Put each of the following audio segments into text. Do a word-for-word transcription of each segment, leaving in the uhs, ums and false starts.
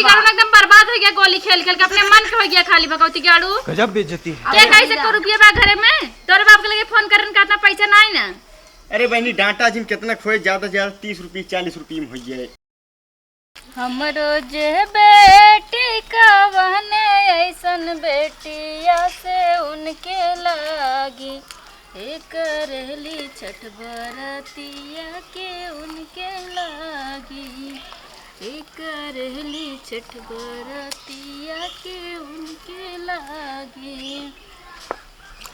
गाड़ू ना एकदम बर्बाद होइ गया, गोली खेल खेल के अपने मन के होइ गया खाली भगवती गाड़ू। गजब बेइज्जती है। के कैसे को रुपया बा घरे में? तोरे बाप के लगे फोन करन का इतना पैसा नाई ना। अरे बहनी, डांटा जिन कितना खोए, ज्यादा से ज्यादा तीस रुपये, चालीस रुपये में होइ जाए। हमरो जे बेटी कवन ऐसन बेटिया से उनके लागी, एक रहली छठ बरतिया के उनके लागी, एक रहली छठ बरतिया के उनके लागी।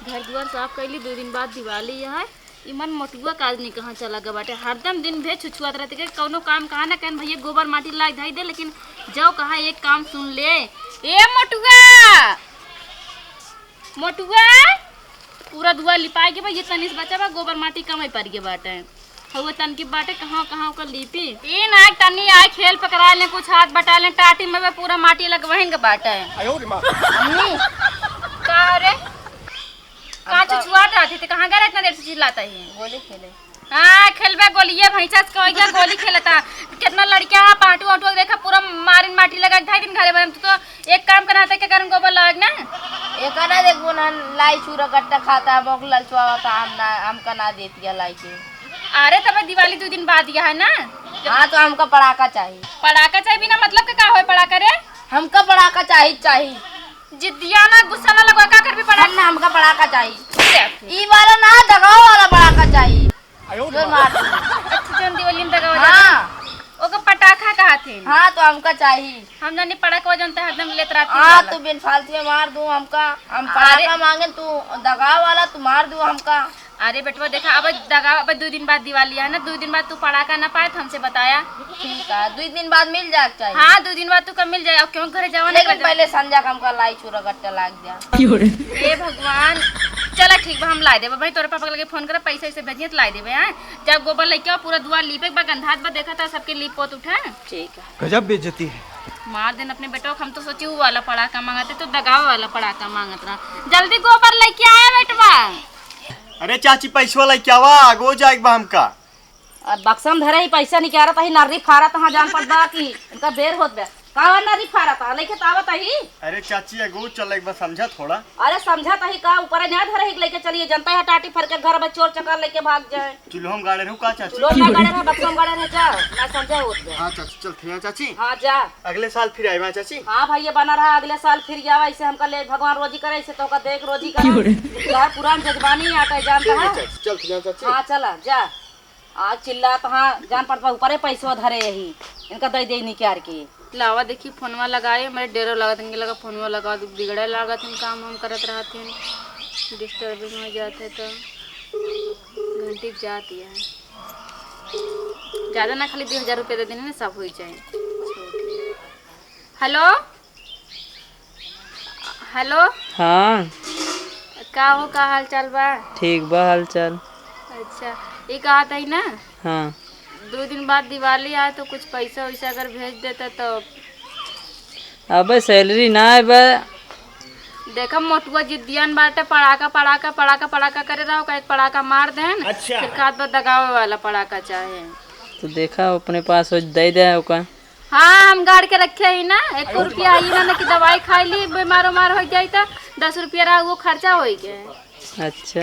घर दुआर साफ कैली, दो दिन बाद दिवाली है। ई मन मोटुआ का आदमी कहाँ चला गए बाटे, हरदम दिन भर छुछुआत रहते के कौनो काम कहाँ ना कहें, भैया गोबर माटी लाइ धई दे, लेकिन जाओ कहाँ एक काम सुन ले। ए मोटुआ, मोटुआ, पूरा दुआर लिपाए के बा, ये तनिस बचा बा, गोबर माटी कम ही पड़ गए बाटे। हउए तनकी बाटे, कहाँ, कहाँ ओकर लीपी? ई ना तनी आए खेल पकड़ा ले, कुछ हाथ बटा ले, टाटी में बे पूरा माटी लगवहिन के बाटे। आयो रे माँ। हम्म। का रे? का छुछुआत रहती थे? कहाँ गए इतना देर से चिल्लाता ही? गोली खेले। हाँ, खेलबे गोलिये, भैंसा से कह गया गोली खेलता। कितना लड़कियाँ हैं, पाटू वाटू देखा, पूरा मारिन माटी लगा के ढाई दिन घरे बनम। तू तो एक काम करना था, क्या करन गोबर लाग ना? एक ना देखबो ना, लाई चूरा गट्टा खाता, मोक ललचुआ होता, हम ना, हमका ना देती है लाई के। अरे, तब दिवाली दो दिन बाद यह है ना? हाँ, तो हमका पड़ाका चाहिए। पड़ाका चाहिए बिना मतलब के का होए पड़ाका रे? हमका पड़ाका चाहिए, चाहिए। जिद्दिया ना, गुस्सा ना लगो, का करबी पड़ाका? हम ना, हमका पड़ाका चाहिए। ले आ फिर। ई वाला ना, दगाव वाला पड़ाका चाहिए। आयो रे जो माँ। मार दे। अच्छा, जौन दिवाली में दगाव हाँ। जाता है, ओके पटाखा कहा थे। हाँ, तो हमका चाहिए। हम जानी पड़ाका जौन ते हरदम लेत रहती हाँ, वाला। तू बिन फालतू में मार दूँ हमका। हम अरे। पड़ाका मांगे, तू दगाव वाला, तू मार दूँ हमका। अरे बेटवा, देखा, अब दगा, अब दो दिन बाद दिवाली है ना, दो दिन बाद तू पड़ाका ना पाए तो हमसे बताया। ठीक है, दो दिन बाद मिल जाए के चाहिए। हाँ, दो दिन बाद तू कब मिल जाए, अब क्यों घरे जावा नहीं लेकिन बता। पहले संझा का हमका लाई चूरा गट्टा लाग जा। क्यों रे? हे भगवान, चला ठीक बा, हम लाई देबे भाई, तोरे पापा के लगे फोन करे, पैसा वैसे भेजिए तो लाई देबे, हाँ? जब गोबर लेके आओ, पूरा दुआर लीपे के बा, गंधात बा, देखा था सबके लीप पोत उठा। ठीक है। गजब बेइज्जती है। मार देन अपने बेटवा, हम तो सोची ऊ वाला पड़ाका मांगते, तो दगावे वाला पड़ाका मांगत रहा। जल्दी गोबर लेके आया बेटवा। अरे चाची, पैसवा लेके आवा, आगो जाए के बा हमका। अब बक्सा में धरे ही पैसा निकालत ही, नर्री फारत हाँ, जान पड़त बा कि इनका बेर होत बा। का नर्री फारत हा, लेके त आवत ही। अरे चाची, एगो चल एक बार समझा थोड़ा। अरे समझत ही का, ऊपर ना धरे ही लेके चलिए, जनता है टाटी फर के घर में चोर चकार लेके भाग जाए। चूल्हो में गाड़े रहू का चाची? चूल्हो में ना गाड़े रहे, बक्सा में गाड़े रहे, जा, ना समझा होत बा। हाँ चाची, चल फिर चाची। हाँ जा। अगले साल फिर आए चाची। हाँ भैया, बना रहा, अगले साल फिर आवा, ऐसे हमका ले भगवान रोजी करे, ऐसे तो का देख रोजी करे। क्यों रे? यार पुरान जजबानी आता है, जानता ठीक है है? चाची, चल फिर चाची। हाँ चला जा। आज चिल्लात हाँ, जान पड़त बा, ऊपरे पैसवा धरे यही, इनका दे दे निकाल के। लावा देखी, फोनवा लगाए, मेरे डेरो लागत, इनके लगा फोनवा लगा दे, बिगड़े लागत, हम काम हम करत रहत हैं, डिस्टर्बिंग हो जात है तो घंटी जात है। ज्यादा ना, खाली दो हजार रुपया दे देने, सब हो जाए। हेलो, हेलो। हाँ। का हो, का हाल चाल बा? ठीक बा हाल चाल। अच्छा, ये कहत ही ना? हाँ। दो दिन बाद दिवाली आए तो कुछ पैसा वैसा अगर भेज देता तो। अबे सैलरी ना आए बा। देखा मोटुआ जिद्दियान बाटे, पड़ाका, पड़ाका, पड़ाका, पड़ाका करे रहो, का एक पड़ाका मार देन। अच्छा। फिर कहत बा दगावे वाला पड़ाका चाहे। तो देखा अपने पास हो दे दे ओका। हाँ, हम गाड़ के रखे ही ना, एको रुपया आई ना, ना कि दवाई खाई ली, बीमार उमार हो जाई त दस रुपया रहा, वो खर्चा होई के। अच्छा।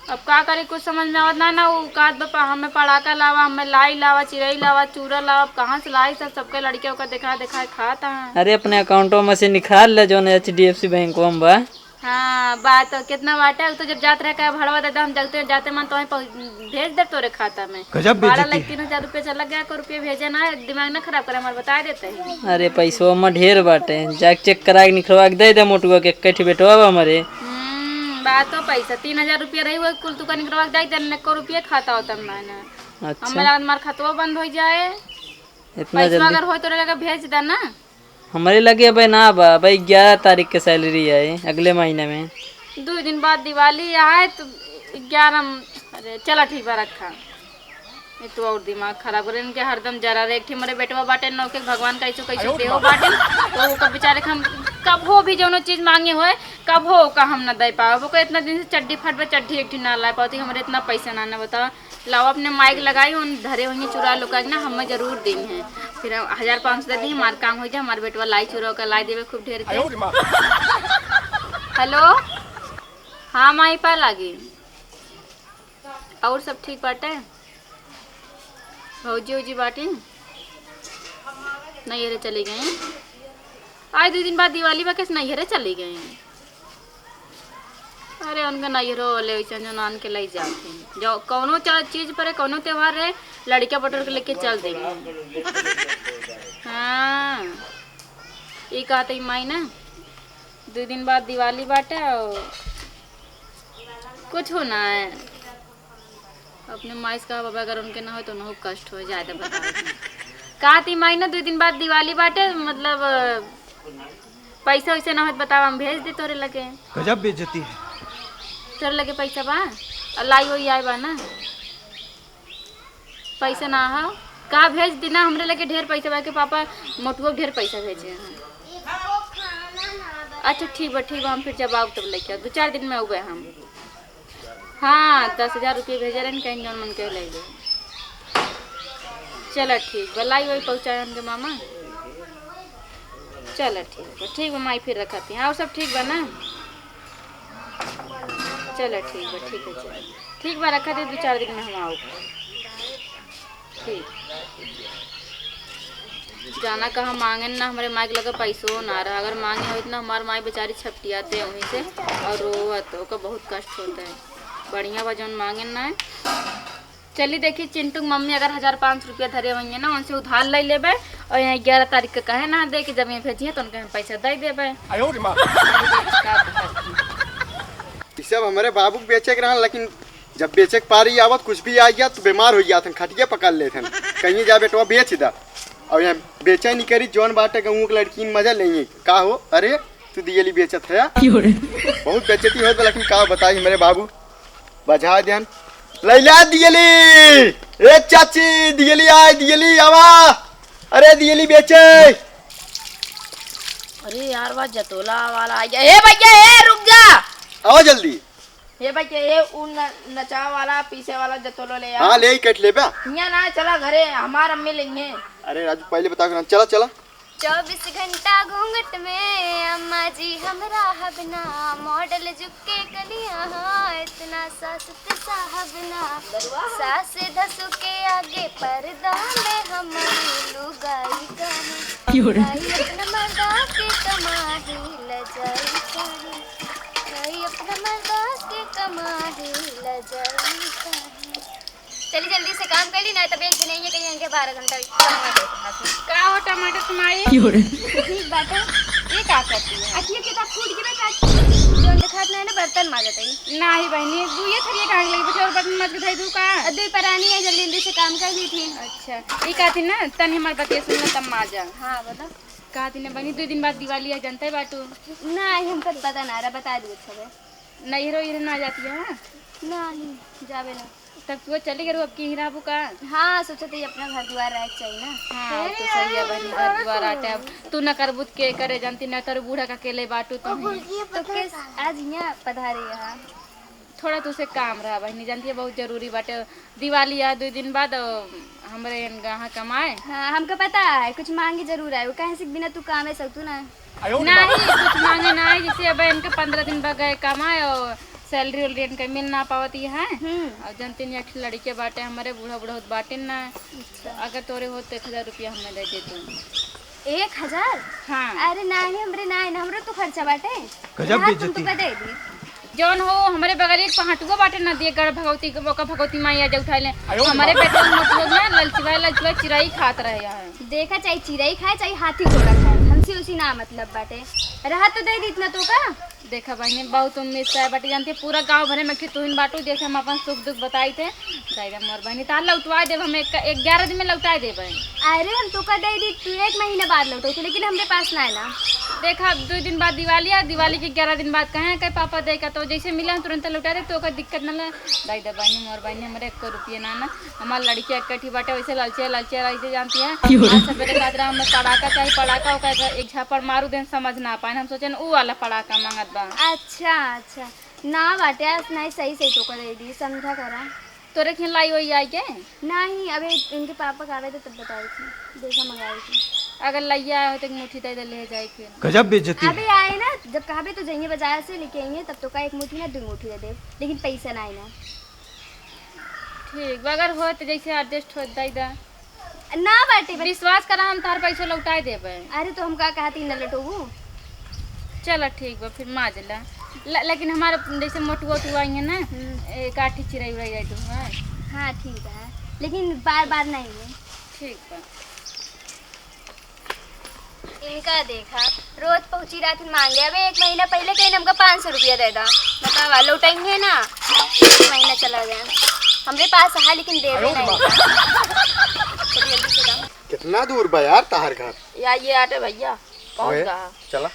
अब का करी, कुछ समझ में आवत ना, ना, वो कहत बा, "हमें पड़ाका लावा, हमें लाई लावा, चिरई लावा, चूरा लावा।" अब कहाँ से लाई सब, सबके लड़के ओकर देखा देखा खात हैं। अरे, अपने अकाउंटो में से निकाल ले, जौन एच डी एफ सी बैंको में बा। हाँ, बात तो कितना बाटे, उ तो जब जात रहे, कहे, "भड़वा दे दे, हम जगते जाते मन तो वहीं पहुँच, भेज दे तोरे खाता में।" गजब भाड़ा बेइज्जती लग है। तीन हजार रुपया चला गया, को रुपया भेजे ना, दिमाग ना खराब करे, हमारे बता देते हैं। अरे, पैसवा में ढेर बाटे, जाके चेक करा के निकलवा के दे दे मोटुआ के, एक ठे बेटवा बा हमारे। हम्म, बात तो पैसा, तीन हजार रुपया रही, वो कुल तू का निकलवा के दे दे, न को रुपया खाता होता ना, ना। अच्छा। हमारा, हमार खतवा बंद हो जाए। इतना पैसा जल्दी? अगर हो तो लगा भेज दे ना। हमरे लगे अबे ना बा, अबे ग्यारह तारीख के सैलरी आए अगले महीने में। दो दिन बाद दिवाली आए तो ग्यारह, अरे चला ठीक बा, रखा। ये तो और दिमाग खराब करे इनके, हरदम जरा रे। एक ठे मोरे बेटवा बाटे नौ के, भगवान कैसो कैसो देहो बाटे, तो ओकर बेचारे के हम कबो भी जौनो चीज मांगे होए, कबो ओका हम ना दे पावे। ओकर इतना दिन से चड्डी फट बा, चड्डी एक ठे ना ला पावती, हमरे इतना पैसा ना, ना बतावा। लाओ अपने माइक लगाई, उन धरे होइहैं चुरा लोग का ना, हमें जरूर देइहैं। फिर हम हजार पाँच सौ दे दी, हमार काम हो जाए, हमार बेटवा लाई चुरा का लाई देवे खूब ढेर के। हेलो, हाँ माई, पा लागी। और सब ठीक बाटे? भौजी उजी बाटी? नैहरे चली गई। आज दो दिन बाद दिवाली बा, कैसे नैहरे चली गई? अरे, उनका नैहरो वाले वैसे जो नान के लई जाते हैं। जो कौनो चा-, चीज पर, कौनो त्योहार रहे, लड़का पटोर के लेके चल देंगे। हाँ, ये कहते ही माई ना, दो दिन बाद दिवाली बाटे और कुछ होना है। अपने माई से कहा, बाबा, अगर उनके ना हो तो उनको कष्ट हो, ज्यादा बताओ। कहा थी माई ना, दो दिन बाद दिवाली बाटे, मतलब, पैसा वैसा ना हो तो बताओ, हम भेज दे तोरे लगे। गजब बेइज्जती है। तोरे लगे पैसा बा? और लाई वही आए बा ना, पैसा ना हो, कहा भेज दी ना, हमरे लगे ढेर पैसा बा के पापा मोटुओ ढेर पैसा भेजे हैं। अच्छा, ठीक बा, ठीक बा, हम फिर जब आउब तब लेके आउब, दो चार दिन में आउबे हम। हाँ, दस हजार रुपये भेजे रहन, कहीं जौन मन के ले ले। चला ठीक बा, लाई वही पहुँचाए उनके मामा। चला ठीक बा, ठीक बा माई, फिर रखती हैं। और सब ठीक बा ना? चला ठीक बा, ठीक है, चला ठीक बा, रखा दे, दो चार दिन में हम आउब। ठीक। जाना कहाँ मांगेन ना, हमरे माई के लगे पैसो ना रहा। अगर मांगे होइत ना, हमार माई बेचारी छपटियाते वहीं से और रोवत, ओकर बहुत कष्ट होता है। बढ़िया बा जौन मांगेन ना है। चली देखी चिंटू के मम्मी अगर हजार पाँच सौ रुपया धरे होइहैं ना, उनसे उधार ले लेबे और यहाँ ग्यारह तारीख के कहे ना दे कि जब यहाँ भेजिए तो उनके हम पैसा दे देबे। आयो रे माँ। का बुझाती। ई सब हमरे बाबू के बेचे के रहन, लेकिन जब बेचे के पारी आवत, कुछ भी आ गया तो बीमार हो जात हन, खटिया पकड़ लेत हन। कहीं जा बेटवा बेच दा, और यहाँ बेचे नहीं करी, जौन बाटे गाँव के लड़कीन मजा लेंगे। का हो, अरे तू दियली बेचत है? क्यों रे? बहुत बेइज्जती होत बा, लेकिन का बताई हमरे बाबू, बजा देन। लैला दियली, ए चाची, दियली आए, दियली आवा, अरे दियली बेचे। अरे यार, बा जतोला वाला आ गया। ए भैया, ए रुक जा। आओ जल्दी। ए भैया, ए उ न-, नचावे वाला, पीसे वाला जतोलो ले आ। हाँ, ले ही कट लेबा। हियाँ ना, चला घरे, हमार अम्मी लेंगे। अरे राजू, पहले बता के ना, चला, चला। चौबीस घंटा घूंघट में अम्मा जी हम रहब ना, मॉडल जुग के कनिया हाँ, इतना सास के साहब ना। सास धसु के आगे पर्दा में हमारी लुगाई कहाँ? क्यों रे? भाई अपना मर्दा के कमाही लजाई कहाँ? भाई अपना मर्दा के कमाही लजाई कहाँ? चली जल्दी से काम कर ली, ना तब एक दिन आइए कहीं इनके बारह घंटा काम में बैठे रहते। का हो टमाटर तुम्हारी? क्यों रे? ठीक बात है। ये का करती है? अखिया के तो फूट गिरे का? जो दिखात नहीं ना, बर्तन माजत है। नहीं बहनी, तू ये थरिया कहाँ लगी? बच्चा और बर्तन माज के धई दू का? अ, दुई परानी है, जल्दी जल्दी से काम कर ली थी। अच्छा, ये कहती ना, तनी हमार बतिया सुन ले तब माजा। हाँ, बोलो। कहती ना बहनी, दो दिन बाद दिवाली है, जनते बाटू। नहीं, हमको पता ना रहा, बता दू अच्छा बे। नैहरो इहरो ना जाती है, हाँ? नहीं, जावे ना। तब तू चली गरू, अब की ही रहबू का? हाँ, सोचत ही अपना घर दुआर रहे के चाहिए ना। हाँ, तो सही है बहनी, घर दुआर आटे। अब तू न करबू त के करे, जानती ना, तोर बूढ़ा का अकेले बाटू तो ही। तो केस आज यहाँ पधारे यहाँ? थोड़ा तुसे काम रहा बहनी, जानती है, बहुत जरूरी बाटे। दिवाली है दो दिन बाद, अ, हमरे यहाँ कमाए। हाँ, हमका पता है, कुछ मांगे जरूर आए, वो कहे से बिना तू कामे सकतू ना। नहीं, कुछ मांगे ना है, जैसे अब इनके पन्द्रह दिन बाद गए कमाए और सैलरी वैलरी इनके मिल ना पावत ही है। हम्म। और जनती नहीं, एक ठे लड़के बाटे हमारे, बूढ़ा बूढ़ा होत बाटे ना। अच्छा। अगर तोरे होत तो एक हजार रुपया हमें दे दे तू। एक हजार? हाँ। अरे नहीं, हमरे नहीं ना, हमरे तो खर्चा बाटे। गजब रहा, तुम बेइज्जती। तो दे दी। जौन हो, हमरे बगल एक पहाटुआ बाटे ना, दिए गढ़ भगवती के, ओकर भगवती माई आ जा उठाए ले। आयो रे हमरे बाप। बेटा मोटुआ ना ललचुआ, ललचुआ चिरई खात रहे है। देखा, चाहे चिरई खाए, चाहे हाथी घोड़ा खाए, हमसे उसी ना मतलब बाटे। रहा तो दे दीत ना तो का? देखा बहनी, बहुत उम्मीद से बाटे, जानती है, पूरा गाँव भरे में कि तुहिन बाटू, जैसे हम अपन सुख दुख बताई थे। दादा मोर बहनी, तार लौटवा देब हम, एक, एक ग्यारह दिन में लौटा देब। अरे, हम तो का दे दी, तू एक महीना बाद लौटो तू, लेकिन हमरे पास ना है ना। देखा, अब दो दिन बाद दिवाली है, दिवाली के ग्यारह दिन बाद कहे के पापा दे का, तो जैसे मिले हम तुरंत लौटा दे, तो ओकर दिक्कत ना ले। दाई दे बहनी, मोर बहनी, हमरे एको रुपये ना ना, हमार लड़किया एक कठी बाटे, वैसे ललचे ललचे रह जे जानती है। क्यों रे? आज सवेरे कहत रहा हमें पड़ाका चाही, पड़ाका, ओकर एक झापड़ मारू देन, समझ ना पाए, हम सोचेन ऊ वाला पड़ाका मांगत बा। अच्छा, अच्छा, ना बाटे, आज नहीं, सही सही तो कर दे दी, समझा करा। तोरे खेन लाई वही आई के? नहीं, अबे इनके पापा का आवे तो तब बताई थी, जैसा मंगाई थी। अगर लइया आए हो तो एक मुट्ठी दे दे, ले जाए के। गजब बेइज्जती है। अबे आए ना, जब कहबे तो जाइए बाजार से लेके आइए, तब तो का एक मुट्ठी ना दो मुट्ठी दे दे, लेकिन पैसा ना आए ना। ठीक बा, अगर हो तो जैसे adjust हो दे दा। ना बाटे, बस विश्वास करा, हम तार पैसो लौटाए देबे। अरे तो हम का कहती न लौटोबू? चला ठीक बा, फिर माज ला। ल-, लेकिन हमारे जैसे मोटुआ उटुआ आई है ना, हम्म। एक आठी चिरई उड़ाई जाए तू हमार। हाँ ठीक है, लेकिन बार बार नहीं है। ठीक बा। इनका देखा, रोज पहुंची रात मांगे। अबे एक महीना पहले कहीं हमका पाँच सौ रुपया दे दा, बतावा लौटाएंगे ना, एक महीना चला गया। हमरे पास है लेकिन देवे नहीं। चलिए जल्दी से जाओ। कितना दूर बा यार तहार घर? या ये आटे भैया, पहुंच ओए, गया। चला।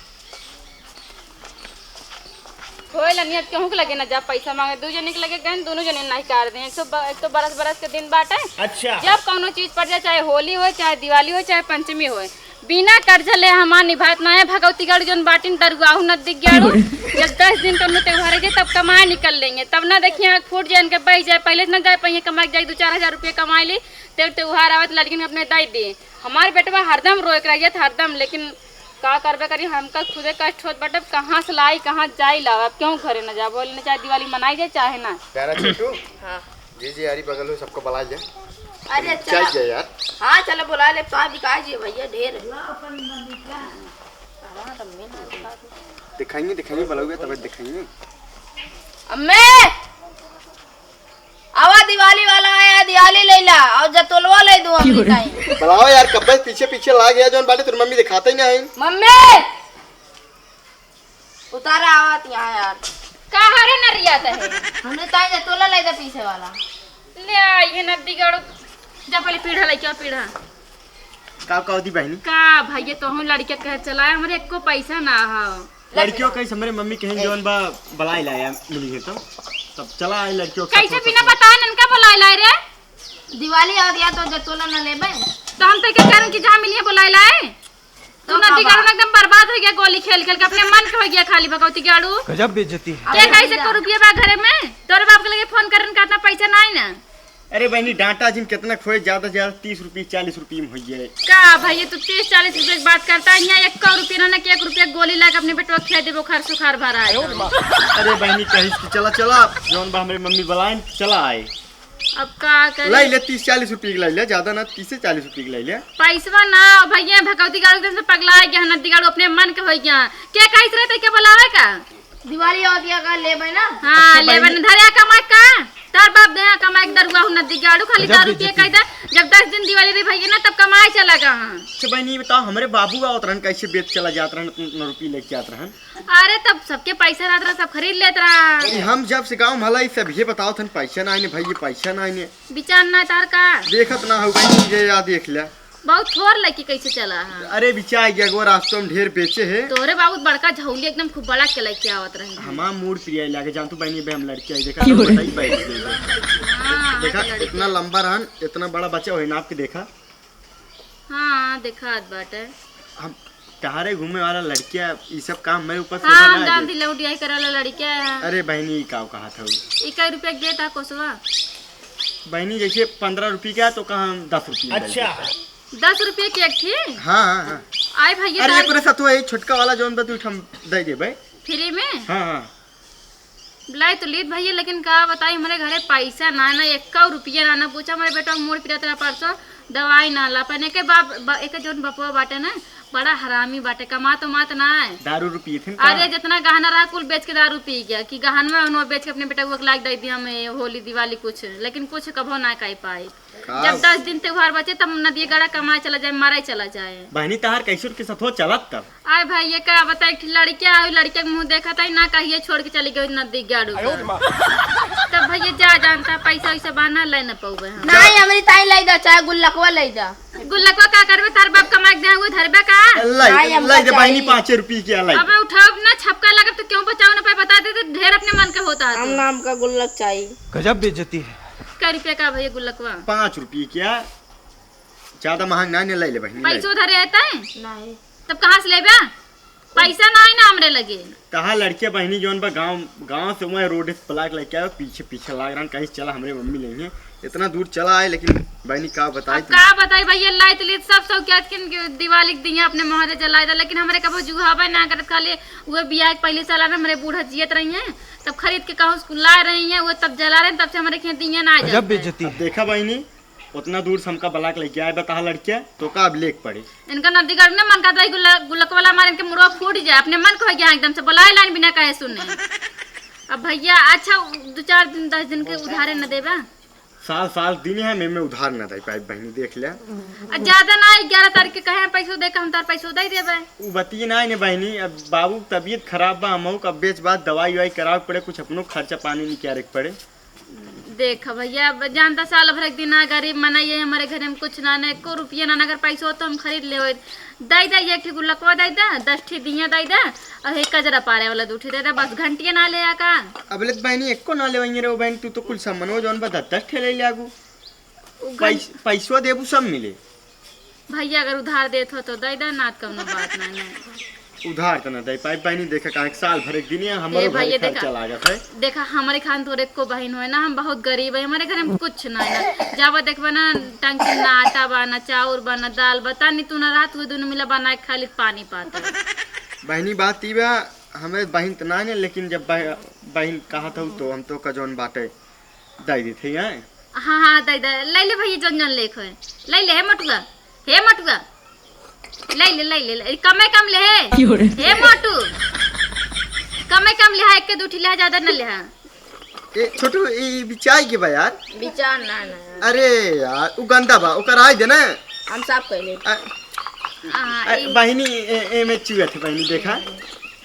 होए ला नियत केहू के लगे ना जा पैसा मांगे, दू जने के लगे गए, दोनों जने नहीं कर दे। एक तो ब-, एक तो बरस बरस के दिन बाटे। अच्छा। जब कौनो चीज पड़ जाए, चाहे होली होए, चाहे दिवाली होए, चाहे पंचमी होए, बिना कर्जा ले हमार निभात ना है। भगवती गाड़ू जौन बाटिन दरुआहू नदी गाड़ू, जब दस दिन कौनो त्योहार है तब कमाए निकल लेंगे, तब ना देखिए आँख फूट जाए, इनके बह जाए, पहले से ना जाए पाइए कमाए, जाए दो चार हजार रुपये कमाए ली, तेरे त्योहार आवत लड़किन अपने दे दे। हमार बेटवा हरदम रोए के रह जात, हरदम, लेकिन का करबे करी, हमका खुदे कष्ट होत बाटे, अब कहाँ से लाई, कहाँ जाई लावा, अब केहू घरे न जा, बोले न चाहे दिवाली मनाई जाए, चाहे ना। प्यारा छोटू। हाँ। जी, जी, यारी बगल हो, सबको बुला ले। अरे, चाय चला। दे यार। हाँ, चलो बुला ले, तो बिका जी भैया, ढेर है। दिखाएंगे, दिखाएंगे, बुलाओगे तब दिखाएंगे। अम्मे! आवा दिवाली वाला आया, दिवाली ले ला और जतोलवा ले दूं हम मिठाई। बुलाओ यार, कब्बे से पीछे पीछे लाग गया, जौन बाटे तेरी मम्मी दिखाते ही नहीं। मम्मी! उतारा आवत यहाँ यार। का हरे नरिया त है? हमने ताई जतोला ले दे पीछे वाला। ले आ, ये नदी गड़ो। जा पहले पीढ़ा लेके आ, पीढ़ा। का कहती बहनी? का भैया, तोहू लड़के कहे चलाए, हमरे एको पैसा ना हो। लड़कियों कहीं से हमरे मम्मी कहीं जौन बा बलाए लाया मिली है तो, तब चला आए लड़कियों के साथ कैसे हो बिना सकता है। बताए ननका बलाए लाए रे? दिवाली आ गया तो जतोला न लेबे? तो हम तो क्या करें कि जहाँ मिली है बलाए लाए? तू तो नदी का गाड़ू ना एकदम बर्बाद हो गया, गोली खेल खेल के अपने मन के हो गया खाली भगवती गाड़ू। गजब बेइज्जती है। के कैसे को रुपया बा घरे में? तोरे बाप के लगे फोन करन का इतना पैसा नहीं ना। अरे बहनी, डांटा जिन कितना खोए, ज्यादा से ज्यादा तीस रुपये, चालीस रुपये में हो जाए। का भैया, तू तीस चालीस रुपये की बात करता है, यहाँ एक रुपया ना, ना कि एक रुपया गोली ला के अपने बेटवा खिया दे, बुखार सुखार भरा है। अरे बहनी, कहिस कि चला, चला, जौन बा हमरे मम्मी बुलाइन, चला आए। अब का करे? लाई ले, तीस चालीस रुपये की लाई ले, ज्यादा ना, तीस से चालीस रुपये की लाई ले। पैसवा ना भैया, भगवती गाड़ू एकदम से पगला गया, नदी गाड़ू अपने मन के हो गया। के कहिस रहे ते के बुलावे का? दिवाली आवत या का लेबे ना? हाँ, अच्छा, लेबे बहनी। ना। धरे कमाए का? तार बाप दे कमाए के दरुआ हूँ नदी गाड़ू, खाली गजब दारू पिए बेइज्जती। कह दे। जब दस दिन दिवाली रही भैया ना, तब कमाए चला गा हाँ। अच्छा बहनी, ये बताओ, हमरे बाबू आवत रहन, कैसे बेच चला जात रहन, इतना रुपये लेके जात रहन? अरे, तब सबके पैसा रहत रहा, सब खरीद लेत रहा। अरे, हम जब से गाँव में हला, ई सब ये बताओ थन, पैसा ना आइने भाई, ये पैसा ना आइने। विचार ना तार का? देखत ना हो बहनी, ये या देख ले। बहुत थोर लड़की कैसे चला है? अरे बिचाई गया, एगो रास्तों में ढेर बेचे है। तोरे बाबू बड़का झौली एकदम खूब बड़ा के लेके आवत रहे हैं। हमार मूड प्रिय लागे, जान तू बहनी, बे हम लड़की आई, देखा क्यों तो रे? बताई बैठ गई। हाँ, देखा, हाँ, लड़की। इतना लंबा रहन, इतना बड़ा बच्चा वही नाप के देखा। हाँ, देखात बाटे। हम कहाँ रे घूमे वाला लड़किया, ई सब काम मेरे ऊपर से हाँ, बना हम दे। जानती लौंडिया करे वाला लड़किया है। अरे बहनी, ई का कहा था? ई कई रुपया के देता कोसवा? बहनी, जैसे पन्द्रह रुपये का, तो कहा हम दस रुपये में अच्छा। दे देते। दस रुपये के एक थी? हाँ, हाँ, हाँ। आए भैया, अरे, दाल एकरे साथ वही छोटका वाला जौन बा, तू हम दे देबे। फ्री में? हाँ, हाँ। लाई तो लीत भैया, लेकिन का बताई, हमरे घरे पैसा ना, ना एक्का रुपया ना, ना पूछा। हमरे बेटा के मूड़ पिरात रहा परसों, दवाई ना ला पाए। एके बाप, बा-, एके जौन बपुआ बाटे ना, बड़ा हरामी बाटे, कमात उमात ना है। दारू रुपये थे का? अरे, जितना गहना रहा, कुल बेच के दारू पी गया, कि गहनवा उनवा बेच के अपने बेटा को लाग दे दिया, हम ये होली दिवाली कुछ, लेकिन कुछ कभो ना कह पाए। का? जब दस दिन त्योहार बचे, तब नदिया गड़ा कमाए चला जाए, मरे चला जाए। बहनी, तहार कैसुर के सथवा चलत तब? आय भाई, ये का बताई, एक ठे लड़किया है, लड़किया के मुँह देखत है ना, कहिए छोड़ के चली गई नदी गाड़ू का। तब भैया जा जानता, पैसा वैसा बा ना, ले न पउबे हम। नहीं, हमरी ताई लाई दा, चाहे गुल्लकवा लाई दा। गुल्लकवा का करबे, तार बाप कमाए के दे, वो धरबे का? लाई, नहीं, हम लाई का दे बहनी, चाहिए। पाँचे रुपये के लाई। अबे उठाओ ना, छपका लगब तो क्यों बचाओ ना पाए, बता दे, तो ढेर अपने मन के होता है हम तो। नाम का गुल्लक चाहिए। गजब बेइज्जती है। कै रुपया का भैया गुल्लकवा? पाँच रुपये क्या? ज्यादा महंग ना, नहीं ले ले बहनी, ले। पैसो धरे है तैं? नहीं। तब कहाँ से लेबे? पैसा नाहीं ना हमरे लगे। तहा लड़के बहिनी जौन बा गाँव, गाँव से वह रोड पे ब्लॉक लेके आवे, पीछे पीछे लाग रहन, कहीं चला हमरे मम्मी लेइहैं। इतना दूर चला आए, लेकिन बहिनी का बताई अब तुम? का बताई भैया, लाइत लेत सब शौकियात के दिवाली के दिया अपने मोहरे जलाए दा, लेकिन हमरे कबो जुहाबे ना करत, खाली उहे बियाह के पहले साल में हमरे बूढ़ा जियत रही हैं, तब खरीद के कहूँ स्कूल लाए रही हैं, वो तब जला रहे हैं, तब से हमरे खेत दिया ना गजब जलता है। बेइज्जती। अब देखा बहिनी, उतना दूर से हमका ब्लॉक लेके आए, बताहा लड़किया, तो का अब लेके पड़े? इनका नदी गर्मी ना मन करता है, गुल्ला-, गुल्लक वाला मारे इनके मुड़वा फूट जाए, अपने मन को हो गया एकदम से, बुलाए लाइन बिना कहे सुने। अब भैया, अच्छा, दो चार दिन, दस दिन के उधारे न देबा? साल, साल दिन है, मैं, मैं उधार न दे पाए बहिनी, देख ले। आ, ज्यादा ना, ग्यारह तारीख के कहे पैसो दे के हम तार पैसो दे देबे। उ बतिये ना ने बहिनी, अब बाबू के तबीयत खराब बा, हमहू का बेच बात दवाई उवाई करावे के पड़े, कुछ अपनो खर्चा पानी निकारे के पड़े। देख भैया, अब जानता साल भर एक दिन आ, गरीब मनई है, हमरे घरे में कुछ ना, ना एको रुपया ना, ना अगर पैसो हो तो हम खरीद ले होइत। दई दे, एक ठी गुलकवा दई दे, दस ठी दिया दई दे, और हे कजरा पारे वाला दू ठी दे दे, बस घंटिया ना ले आ का? अब ले बहिनी एको ना लेवइये रे, ओ बहिन, तू तो कुल सामानो जौन बा दस दस ठे ले ले आगू। उ घं- पैस-, पैसवा देबू सब मिले। भैया अगर उधार देत हो तो दे दे, ना तो कौनो बात ना है। उधार तो ना दे पाई बहिनी, देखा काहे कि साल भर एक दिन है, ए हमरो भैया, घरे खर्चा देखा, लागत है। देखा हमरे खान तोरे को बहिन होए ना, हम बहुत गरीब है, हमरे घर में कुछ ना है ना। जावा देखबा ना, टंकी ना आटा बा, ना चाउर बा, ना दाल बा, तानी तू ना रात हुए दोनों मिला बना के खाली पानी पाता है। बहिनी बात ई बा, हमें बहिन तो ना है, लेकिन जब बह-, बहिन कहत हूँ तो हम तो का जौन बाटे दे देते हैं। हाँ, हाँ, दे दे। ले ले भैया, जौन जौन लेख है। ले ले, हे मोटुआ। हे मोटुआ। ले ले, ले ले, ले। कमे कम ले हे। क्यों रे? हे मोटू। कमे कम ले हा, एक के दू ठी ले हा, ज्यादा न ले हा। ए, छोटू, ई बिचाई के बा यार। बिचार ना, ना। अरे यार, उ गंदा बा, ओकर आइ दे ना। हम साफ कर ले। आ, हाँ, आ, ई बहिनी, ए, ए में चुआ थे बहिनी, देखा।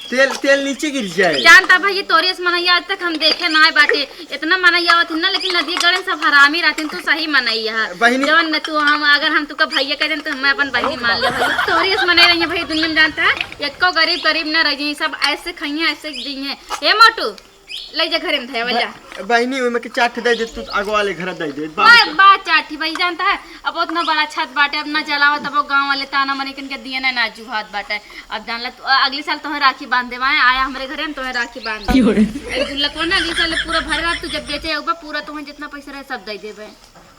तेल, तेल नीचे गिर जाए। जानता भैया, तोरे से मनैया आज तक हम देखे ना बाटे। इतना मनैया आवत ना, लेकिन नदी गड़न सब हरामी रहते, तू सही मनैया है। बहिनी। जवन न तू हम, अगर हम तुका भैया कह देन, तो हमें अपन बहिनी मान ले भैया। तोरे से मनैया रही है भैया, दुनिया में जानता है, एको गरीब, गरीब ना रह जाई, सब ऐसे खाइए, ऐसे दी हैं। ए मोटू, ले जा घरे में धया वाला। ब-, बहिनी, ओमे के चार ठे दे दे, तू आगो वाले घर दे दे, बाबू ओए, के। बा चार ठे, भाई जानता है, अब उतना बड़ा छत बाटे, अब ना जलावा, तब वो गाँव वाले ताना मारे, इनके दिए ना, ना जुहात बाटे। अब जान ला तू, अ, अगले साल तोहे राखी बांध देवा है, आया हमरे घरे, हम तोहे राखी बांध देबे। क्यों रे? ए गुल्लक ना, अगले साल पूरा भर रात तू जब बेचे होबा, पूरा तोहे जितना पैसा रहे, सब दे देबे,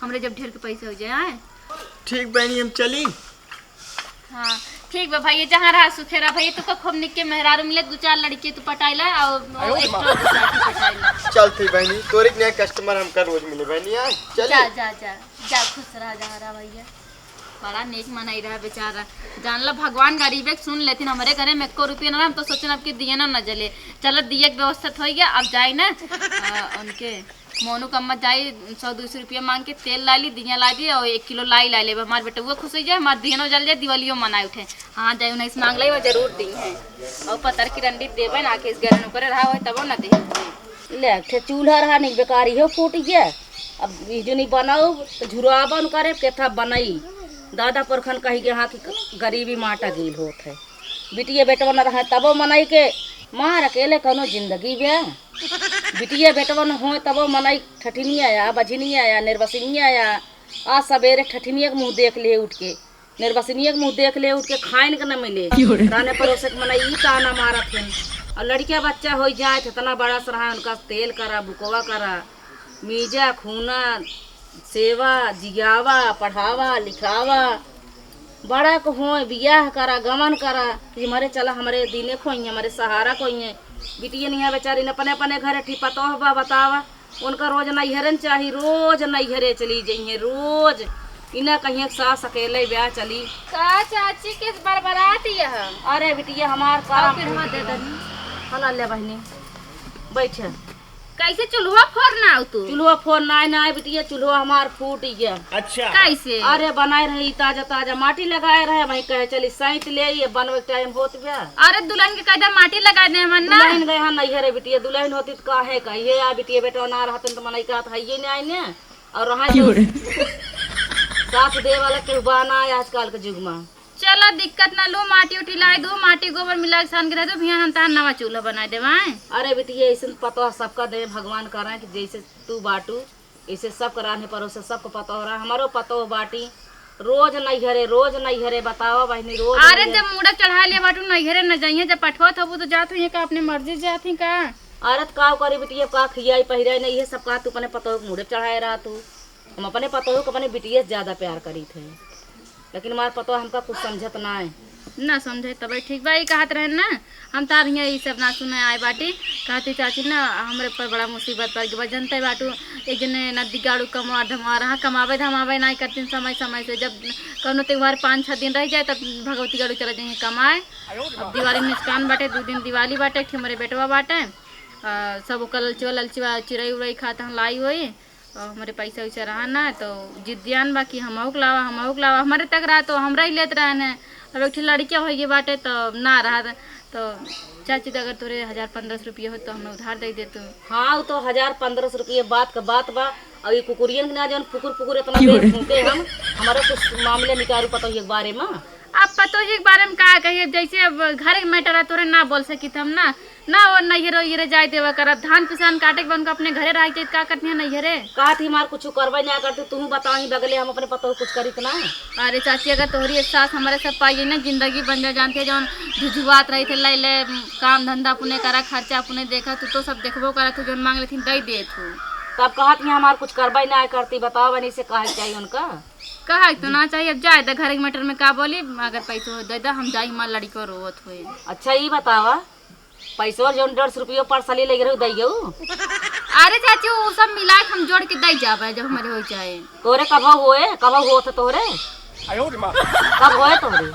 हमरे जब ढेर के पैसा हो जाए, आए। ठीक बहिनी, हम चली। हाँ, ठीक बा भैया, जहाँ रहा सुखे रहा भैया। तू का खूब निक के मेहरारू मिले, दू चार लड़की तू पटाइला और, और आयो एक माँ। ठो दूसरा की पटाइला। चल ठीक बहिनी, तोरे के नया कस्टमर हमका रोज मिले बहिनी, आ, चली। जा, जा, जा, जा, खुश रहा, जहाँ रहा भैया। बड़ा नेक मनई रहा बेचारा। जान ला भगवान गरीबे के सुन लेथिन, हमरे घरे में एको रुपया ना रहा, हम तो सोचन अब कि दिया ना, ना जले। चलो दिया के व्यवस्था तो हो गया, अब जाई ना, आ, उनके मोनू कम्मा जाई, सौ दो सौ रुपया मांग के तेल ला ली, दिया ला दी और एक किलो लाई ला लेबे। हमार बेटउआ खुश हो जाए, हमार दियनो जल जाए, दिवालियो मनाए उठे। हाँ, जाई उन्हें से मांग लाई, वो जरूर दी हैं। और पतर की रंडी देबे ना, कि इस गरन ऊपर रहा होए, तबो ना दे। ले, एक ठे चूल्हा रहा, नहीं बेकारी हो, फूट गया। अब ई जो नहीं बनाओ, तो झुराबन करे, केथा बनाई। दादा पुरखन कही के हाँ कि गरीबी माटा गील होत है। बिटिया बेटवा न रहे, तबो मनई के मार अकेले कौनो जिंदगी बे। बिटिया बेटवा न होए तबो मनई ठठिनिया या, बझिनिया या, निर्बसिनिया या। आज सबेरे ठठिनिया के मुँह देख ले उठ के, निर्बसिनिया के मुँह देख ले उठ के, खाइन के न मिले। क्यों रे? राने परोसे के मनई ई ताना मारत हैं। और लड़किया बच्चा होई जाए त इतना बड़ा सरहा उनका तेल करा, बुकवा करा, मीजा, खूना, सेवा, जियावा, पढ़ावा, लिखावा। बड़ा को होए, बियाह करा, गमन करा, कि हमरे चला, हमरे दीने खोइहें, हमरे सहारा खोइहें। बिटिया नहीं है बेचारी, न अपने, अपने घरे ठी पतोह बा, बतावा। उनका रोज नैहरे न चाही, रोज नैहरे चली जइहें, रोज। इना कहिए सास अकेले ब्याह चली। का चाची के बरबरात यह? अरे बिटिया हमार का और फिर हम दे दनी। हला ले बहिनी, बैठे। कैसे चूल्हा फोड़ना हो तू? चूल्हा फोड़ना है ना बिटिया, चूल्हा हमार फूट गया। अच्छा। कैसे? अरे बनाए रहे ताजा ताजा माटी लगाए रहे, वही कहे चली सैंत ले, ये बनवे के टाइम होत गया। अरे दुल्हन के कहते माटी लगा दे मन ना। दुल्हन गए हैं नैहरे बिटिया, दुल्हन होती तो काहे कहिए या बिटिया बेटा ना रहतन तो मनई कहत है ये नहीं आईने। और रहा क्यों तो रे? साथ दे वाला केहू बा ना आजकल के युग में। चला, दिक्कत ना लो, माटी उठी लाए दो, माटी गोबर मिला के सान के दे दो, बिहान हम तहार नवा चूल्हा बनाए देब, आए। अरे बिटिया, ऐसन पतोह सबका दे भगवान, करें कि जैसे तू बाटू, ऐसे सबके रान्हे परोसे सबके पतोह रहा। हमारो पतोह बाटी, रोज नैहरे, रोज नैहरे, बतावा बहिनी, रोज अरे नैहरे। जब मूड़े चढ़ा लिया बाटू नैहरे न जाइए, जब पठवत हबू तो जात हुई का, अपने मर्जी से जात ही का? अरे त का करी बिटिया, अब का खियाई पहिराई नहीं, ये सब का तू अपने पतोह के मूड़े चढ़ाए रहा तू। हम अपने पतोह के अपने बिटिया से ज्यादा प्यार करीत है, लेकिन हमार पतोह हमका कुछ समझत ना है। ना समझे तबे ठीक बा, ई कहत रहे ना, हम तार हियाँ ई सब ना सुने आए बाटी। कहती चाची ना हमरे पर बड़ा मुसीबत पड़ गई बा, जनते बाटू, एक जने नदी गाड़ू कमा धमा रहा, कमावे धमावे ना करतीन समय समय से। जब कौनो त्योहार पाँच छः दिन रह जाए तब भगवती गाड़ू चले जाइए कमाए। अब दिवाली निष्कान बाटे, दू दिन दिवाली बाटे, एक ठे हमरे बेटवा बाटे, आ, सब ओकर ललचवा ललचवा चिड़ई उड़ई खात हम लाई होई। और हमरे पैसा वैसा रहा ना, तो जिद्दियान बा कि हमहू के लावा, हमहू के लावा। हमरे तक रहा तो हमरा ही लेत रहन है। अब एक ठे लड़किया होइ गई बाटे, तो ना रहा, तो चाची, तो अगर तोरे हजार पन्द्रह सौ रुपया हो, तो हमें उधार दे दे तू। हाँ, वो तो हजार पन्द्रह सौ रुपया बात का बात बा। और ये कुकुरियन के ना, जौन पुकुर पुकुर इतना देर भूखे हम, हमारा कुछ मामले निकालू पतोहिए के बारे में। अब पतोहिए के बारे में का कही, अब जैसे अब घर के मैटर है, तोरे ना बोल सकित हम ना, ना वो नैहरे ओहरे जाए देवा करब। धान पिसान काटे के बा उनका, अपने घरे रह के का करती है नैहरे? कहत ही हमार कुछ करबे ना करती, तू बताओ ही बगले हम अपने पतोह कुछ करित ना। अरे चाची, अगर तोहरी एक सास हमारे सब पाई ना, जिंदगी बन जा। जानती है जौन झुझुआत रही थे, ले ले काम धंधा अपने करा, खर्चा अपने देखा, तू तो सब देखबो करा, तू जौन मांग लेती दे दे तू। तब कहत ही हमार कुछ करबे ना करती, बताओ बनी से कहे चाहिए उनका। कहा तो ना चाहिए, अब जाए द घर के मैटर में का बोली, अगर पैसो दे द, हम जाई, हमार लड़को रोवत हुए। अच्छा ई बतावा, पैसवा जौन डेढ़ सौ रुपया parcel ले गए रहे, दई गऊ? अरे चाची, वो सब मिला के हम जोड़ के दई जाबे, जब हमारे हो जाए। तोरे कब होए, कब होत तोरे? आयो रे माँ। कब होए तोरे?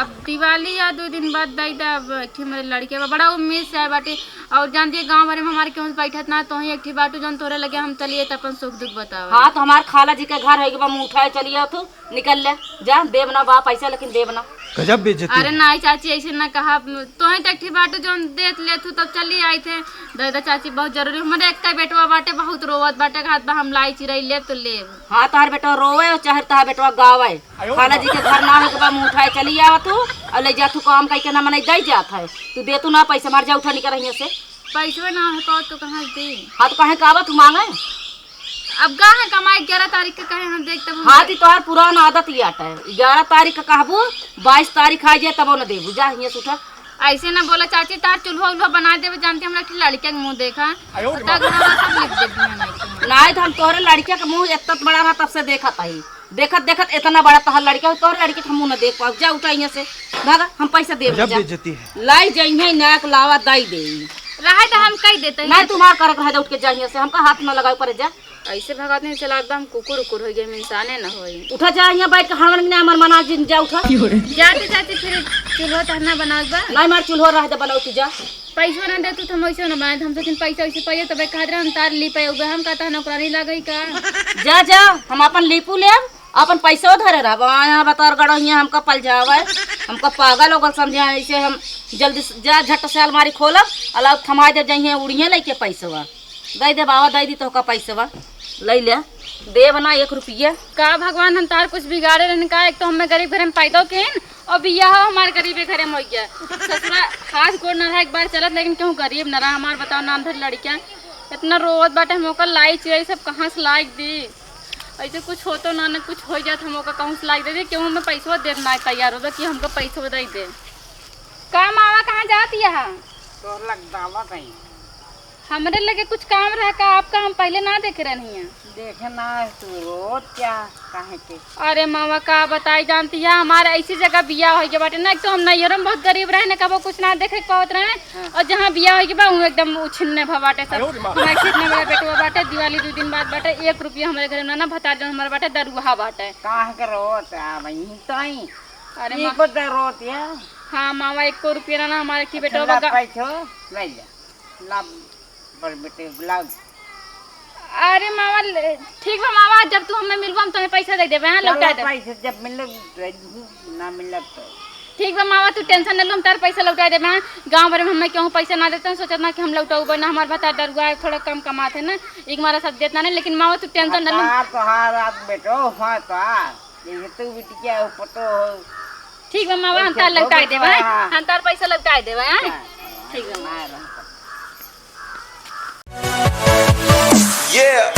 अब दिवाली या दो दिन बाद दई दा। अब एक ठे हमारे लड़के बा, बड़ा उम्मीद से आए बाटे। और जानती है, गाँव भरे में हमारे केहू से बैठत ना, तो ही एक ठे बाटू जौन तोरे लगे हम चलिए तो अपन सुख दुख बतावे। हाँ, तो हमार खाला जी के घर है कि बा, मुँह उठाए चलिए तू। निकल ले, जा, देब ना बा पैसा, लेकिन देब ना। गजब बेइज्जती अरे है। नाई चाची, ऐसे ना कहा, तोहे तो एक ठे बाटू जौन देत लेत हूँ, तब चली आई थे। दादा चाची, बहुत जरूरी, हमारे एक बेटवा बाटे, बहुत रोवत बाटे, कहत बा हम लाई चिरई लेब तो लेब। हाँ, तोहार बेटवा रोवे और चाहे तोहार बेटवा गावे, आयो खाला बा। जी के घर ना हो के बा, मुँह उठाए चली आवा तू, और ले जा तू काम कई के ना मने दई जात है, तू दे तू ना पैसा, मार जा उठा निकल रही से। पैसवे ना है पाओ तो कहाँ से दी? हाँ, तो कहे का बा तू मांगे? अब गा है कमाई, ग्यारह तारीख के कहे हम देख तब हम हाँ, ती तोहार पुरान आदत ही आटा है। ग्यारह तारीख का कहबू, बाईस तारीख आ जाए, तब न देबू। जा, हियाँ से उठा। ऐसे ना बोला चाची, तार चूल्हा उल्हा बना देबे, जानती हमरा एक ठे लड़के के मुँह देखा। आयो रे तब माँ। हम सब लिख दे दिया नहीं तो। नाहीं तो हम तोहरे लड़के के मुँह इतना बड़ा रहा, तब से देखत आई। देखत देखत इतना बड़ा तोहर लड़के हो, तोहर लड़के के हम मुँह न देख पाओ। जा उठा हियाँ से, भागा, हम पैसा देब गजब जा। बेइज्जती है। लाई जइहे, नाक लावा दाई दे। रहे तो हम कह देते हैं। नहीं, तुम्हार करक रहे, उठ के जा हियाँ से, हमका हाथ न लगावे पड़े, जा। ऐसे भगाते हैं, चला एकदम कुकुर उकुर हो गए, हम इंसाने न होई। उठा जा, हियाँ बैठ के हड़वन में हमार मना जिन, जा उठा। जाते जाते फिर चूल्हा तहना बनाओ बा। नहीं, मार चूल्हा रह दे, बनाओ तू जा। पैसवा ना देतू तो हम वैसे ना बनाए, हम सोचिन पैसा वैसे पाइए, तबे कहत रहे हम तार ली पाए, हम कहता नौकरानी लागई का? जा, जा, हम अपन लीपू लेब, अपन पैसो धरे रहब। आ, यहाँ बताओ गड़ो, हियाँ हमका पलझावे, हमका पागल ओगल समझे, ऐसे हम जल्दी से, जा झट से अलमारी खोलब, अलाउ थमाई देब, जइहे उड़िए लइके पैसवा। दई दे बाबा, दई दी तोहका पैसवा, लई ले, देब ना एक रुपया। का भगवान, हम तार कुछ बिगाड़े रहन का? एक तो हमें गरीब घर में पैदा किन, और बियाह हमार गरीबे घरे में हो गया। ससुरा हाथ गोड़ न रहा एक बार चलत, लेकिन केहू गरीब न रहा हमार, बताओ, नाम धर लड़कियां। इतना रोवत बाटे, हम ओकर लाई चिरई सब कहाँ से लाइक दी? ऐसे कुछ होतो ना, ना कुछ हो जात, हम ओकर कहूँ से लाइक दे दी, केहू हमें पैसवा देत ना तैयार होता कि हमको पैसवा दे दे। का मावा कहाँ जात यहाँ? तोर लग दावा कहीं। हमरे लगे कुछ काम रहा का आपका, हम पहले ना देखे रहनी है। देखे ना है तू रोत क्या, काहे के? अरे मामा का बताई, जानती है हमारे ऐसी जगह बियाह हो गया बाटे ना, एक तो हम नैहरों में बहुत गरीब रहे ना, कबो कुछ ना देखे के पावत रहे, हाँ। और जहाँ बियाह हो गया बा, वहाँ एकदम उछिन्ने भा बाटे सब। आयो रे माँ। हमारे से इतना बड़ा बेटवा बाटे, दिवाली दो दिन बाद बाटे, एक रुपया हमारे घर में ना, ना भतार जौन हमारे बाटे, दरुहा बाटे। काहे के रोत आ वहीं तो आई? अरे ये माँ। को दे रोत है? हाँ मामा, एक को रुपया ना, ना हमारे की बेटवा अच्छा, ला बा गा- पैसो, ले जा। ला, पर बेटे, ब्लाउज। अरे मामा, ले, ठीक बा मामा, जब तू हमें मिलबो, हम तुम्हें पैसा दे देबे, हाँ, चलो, लौटा देबे। पैसे जब मिले, दे दू, ना मिले तो। ठीक बा मामा, तू tension न लो, हम तार पैसा लौटा देबे, हाँ। गाँव भर में हमें केहू पैसा ना देते हैं, सोचत ना कि हम लौटौबे ना, हमार भतार दरुआ है, थोड़ा कम कमात है ना, एक मारा सब देत ना, लेकिन मामा, तू tension न लो। भतार तोहार आप बेटो, हाँ, तोहार। जैसे तू बिटिया हो, पतो हो। ठीक बा, मामा, हम वैसे तार लौटाई देबे, हाँ? हाँ। हम तार पैसा लौटाई देबे, हाँ? हाँ, ठीक बा। मार हम। Yeah।